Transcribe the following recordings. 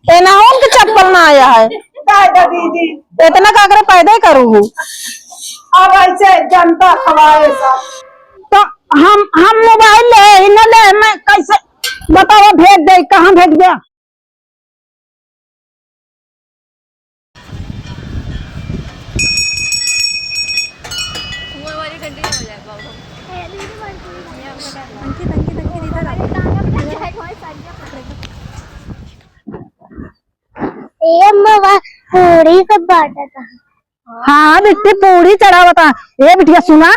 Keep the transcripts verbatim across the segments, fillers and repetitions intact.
एनाहुन के चप्पल ना आया है। दादा दीदी। इतना का करे पैदा ही करू हूँ। अब ऐसे जनता खवाए सब। तो हम, हम मोबाइल ले ही ना ले, मैं कैसे बताओ भेज दे, कहाँ भेज दे? अंकित, अंकित, अंकित, इधर आ। ए अम्मा, पूरी सब बांटा था। हाँ बिट्टी, पूरी चढ़ावता। ए बिटिया सुना,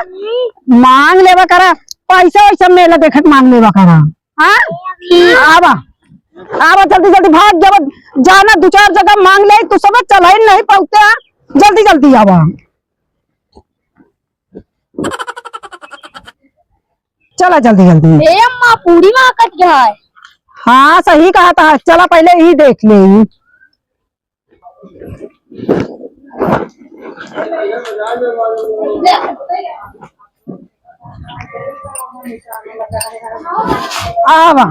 मांग लेवा करा, पैसा वैसा मेला देखे के मांग लेवा करा। हाँ? ठीक। आवा, आवा जल्दी जल्दी भाग जावा, जाना दो चार जगह मांग ले, तू सब चला ही नहीं पाते हैं, जल्दी जल्दी आवा। चला जल्दी जल्दी। ए अम्मा, पूरी मांगत है। हाँ सही कहा था, चला पहले ही देख ले। आवा।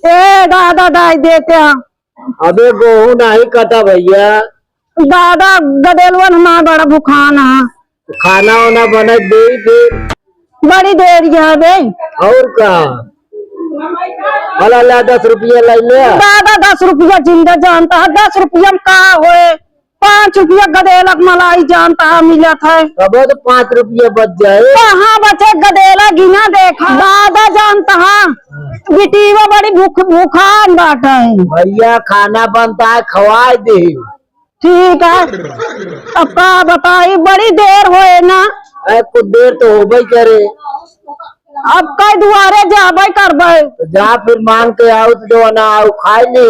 ए दादा, दाई देते हैं। अबे गेहूं नाही कटा भैया। दादा, गदेलवन हमार बड़ा भुखान है। खाना वाना बना दे दे। बड़ी देर है बे। और का? भला ला दस रुपया लाई ले। दादा, दस रुपया जिंदा जानता है, दस रुपया में का होए? पाँच रुपया गदेलक मलाई जानता है मिलत है। तबो तो पाँच रुपया बच जाए। कहाँ बचे गदेला गिना देखा। दादा जानता है, बिटीवा बड़ी भूख, भूखान बाटे। भैया खाना बनता है, खवाए दे। ठीक है, अब का बताई, बड़ी देर होए ना। अरे कुछ देर तो होबे करे। अब कई दुआरे जाबे करबे। तो जा फिर मांग के आओ तो जो ना आओ खाए ले।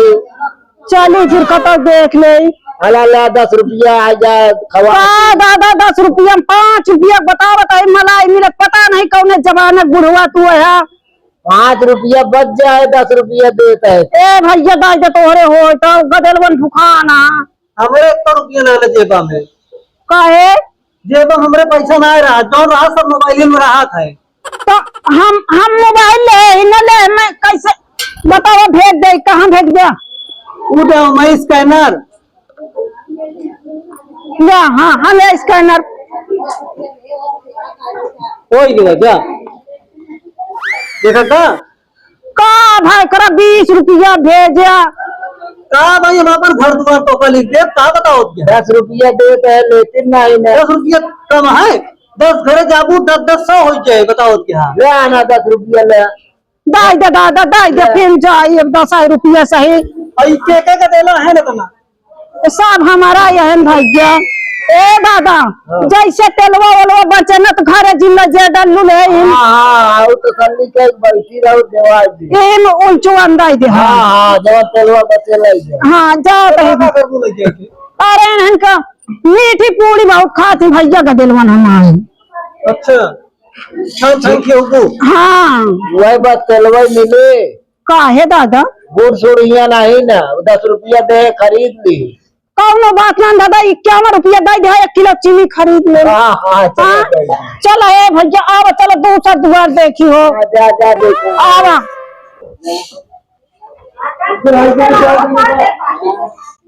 चली फिर कतौ देख ले। अला ला दस रुपया आ जाए खवा। का दादा, दस रुपया में पाँच रुपया बता, बताई मलाई मिलत पता नहीं कौने जमाने बुढ़वा तू है। पाँच रुपया बच जाए, दस रुपया देता है। ए भैया, दाई दे तोहरे हो, तो गदेलवन भुखाना। हमरे एक रुपया ना ले जेबा में। काहे? जेबा में हमरे पैसा ना रहा, जौन रहा सब मोबाइल में रहा था। तो हम, हम मोबाइल ले ही ना ले, मैं कैसे बताओ भेज दे, कहाँ भेज दे? वो दे, मैं स्कैनर। या, हाँ, हाँ, ले स्कैनर। वही दे, जा। देखा था? का भाई करा बीस रुपया भेजा। का भाई हम अपन घर दुआर तो का लिख दे, का बताओ क्या? दस रुपया देत है, लेकिन नहीं ना। दस रुपया कम है, दस घरे जाबू, दस दस सौ हो जाए, बताओ क्या? ले आना दस रुपया ले। दाई दे दादा, दाई दे, ले। फिर जाई अब दस रुपया सही। और ये के के का देला है ना तना? सब हमारा यहन भैया। ए दादा, हाँ। जैसे तेलवा ओलवा बचे न तो घरे जिम्मे जे डल्लू ले इन। हाँ, हाँ, हाँ, वो तो सन्नी के बैठी रहो, देवाई दी। एम उलचो अंदाई दे, हाँ। हाँ, हाँ, जब तेलवा बचे लाई दे। हाँ, जा तो तेलवा है। का करबू ले जाके? अरे, इनका मीठी पूरी बहुत खाती भैया, गदेलवन हमारे। अच्छा, छन छन के होबू। हाँ। वही बात, तेलवा मिले। काहे दादा? गुड़ सुड़ हियाँ नहीं ना, दस रुपया दे खरीद ली। कौनो बात ना दादा, इक्यावन रुपया दे दे, एक किलो चीनी खरीद ले। हाँ, हाँ, चलो, हाँ? चलो। चलो ए भैया, आवा, चलो दूसर दुआर देखी हो। हाँ, जा, जा, देखो। आवा।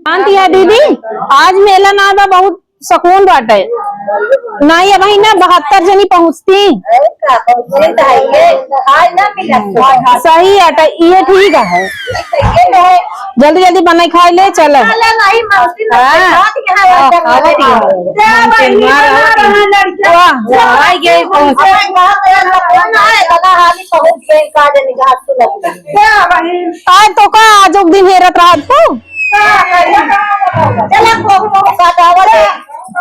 शांति है दीदी, आज मेला ना बा, बहुत सुकून बाटे। नाहीं, अबहीं ना बहत्तर जनी पहुँचती। अरे का पहुँचे तो है ये, आज ना मिला तो। सही है, तो ये ठीक है। ये तो है। जल्दी जल्दी बनाई खाई ले, चलो। चलो, नहीं, मौसी ना हाँ। बात यहाँ हाँ, बात करवा हाँ, रही है। हाँ। जा बहिनी, बना रहा लड़कियाँ। वाह, जा। आ गए, पहुँच। अरे बाप रे, कौन है? दादा हाली पहुँच गए, का जाने का हाथ तो लग गई। जा बहिनी। आज तो का, आज उक दिन हेरत रहत तू। का करिए? चला, कोहू मोहू काटावा रे।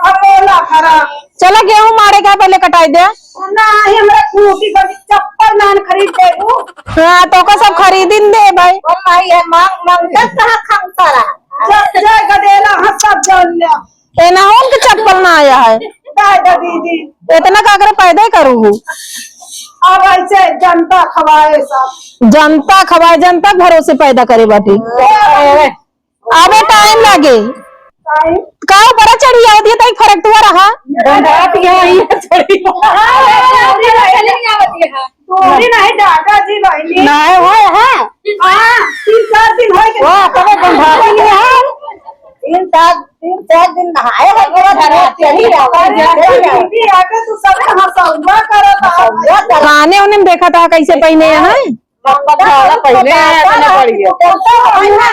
अब बोला खरा। चला, गेहूं मारे का पहले कटाई दे। ना, ही हमरा खूंटी पर चप्पल नान खरीद देबू। हाँ, तो का सब खरीदिन दे भाई। ओ माई है, मांग, मांग, दस कहाँ खाऊं तारा। जब जय गदेला, हाँ, सब जान लिया। ए ना, उनके चप्पल ना आया है। दादा दीदी। इतना का करे पैदा ही करू हूँ। अब ऐसे जनता खवाए सब। जनता खवाए, जनता के भरोसे पैदा करे बाटी। ए, अबे टाइम लागे। का ऊपर चढ़ी आवत है, तई फरक तुआ रहा। बंधात यहाँ ही चढ़ी। तोरी नहीं डाका जी बहिनी। नहीं हो, हाँ। हाँ, तीन चार दिन हो गए। वाह, तबे बंधात ही है। तीन चार, तीन चार दिन नहाए है, पूरा धरा चढ़ी रहा। दीदी, आके तू सब हंसौआ करत हौ। काने उने में देखा था कैसे पहिने हैं। पहले है, इतने बढ़िया।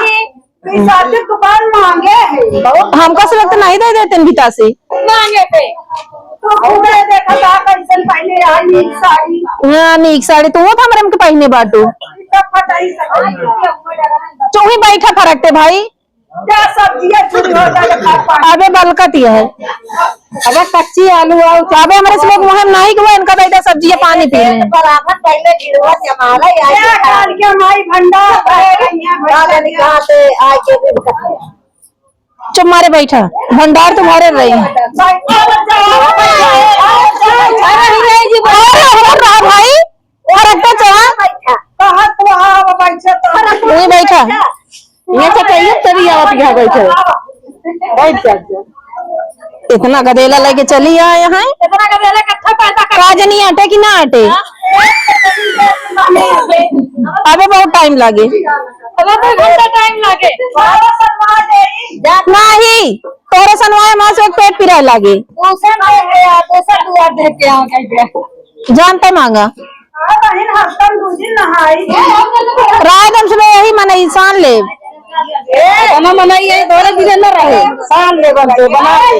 ई साथी दुकान महंगे है। हमका से लगता नहीं दे देते हैं भीता से। महंगे पे। तो खूबे देखा था कैसन पहले आई नीक साड़ी। हाँ, नीक साड़ी। तू वो था हमरे हमके पहिने बाटू। तब फटाई सके। चुही बैठा फरकते भाई। क्या सब्जी है, चुही हो जाए तो खा पाए। अबे बलकत ये है। अबे कच्ची आलू आओ। अबे हमरे से लोग मुँह में नहीं गवा, इनका बैठा सब्जी है, पानी पी ले। बराबर पहले गिरवा जमाला, या क्या काल के माई भंडार है, यहाँ भंडार। कहाँ से आके भी चुप मारे बैठा, भंडार तुम्हारे रही। अरे, अरे, अरे, भाई, अरे, तो चला। वहीं बैठा। ये तो कहिए तरी आवत यहाँ बैठे। बैठ जा, जा। इतना गदेला लेके चली आए हैं। इतना गदेला कत्था पैदा कर। का जनी आटे कि ना आटे? हाँ? अबे बहुत टाइम लागे। अबे दो घंटा टाइम लागे। नहीं, तोरे सनवाए माँ से एक पेट पिराए लागे। दूसरा देख के आ, दूसरा दुआर देख के आ, कह दे। जानते मांगा। हाँ, बहिन, हफ्ता में दो दिन नहाई। रात हम सुबह यही मनई, सान ले। बना मनई यही दोनों दिन न रहे। सान ले बनते, बना ले।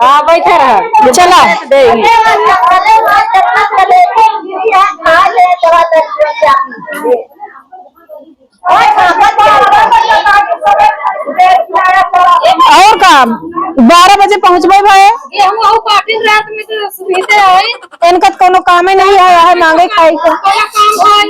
हाँ, बैठा रहा। चला। दे। और काम, बारह बजे पहुँचबे भाई। गेहूं अहू काटिन रात में तो सुविधा है। इनका तो कोनो कामे नहीं है, यहाँ मांगे खाई के। बड़ा काम है।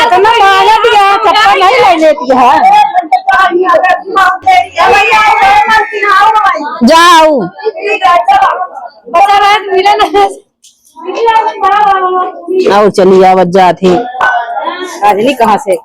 इतना मांगत है, चप्पल नहीं ले लेती है। जाओ। बचा रहे तो मिले ना। और चली आवत जात ही। राजनी कहाँ से?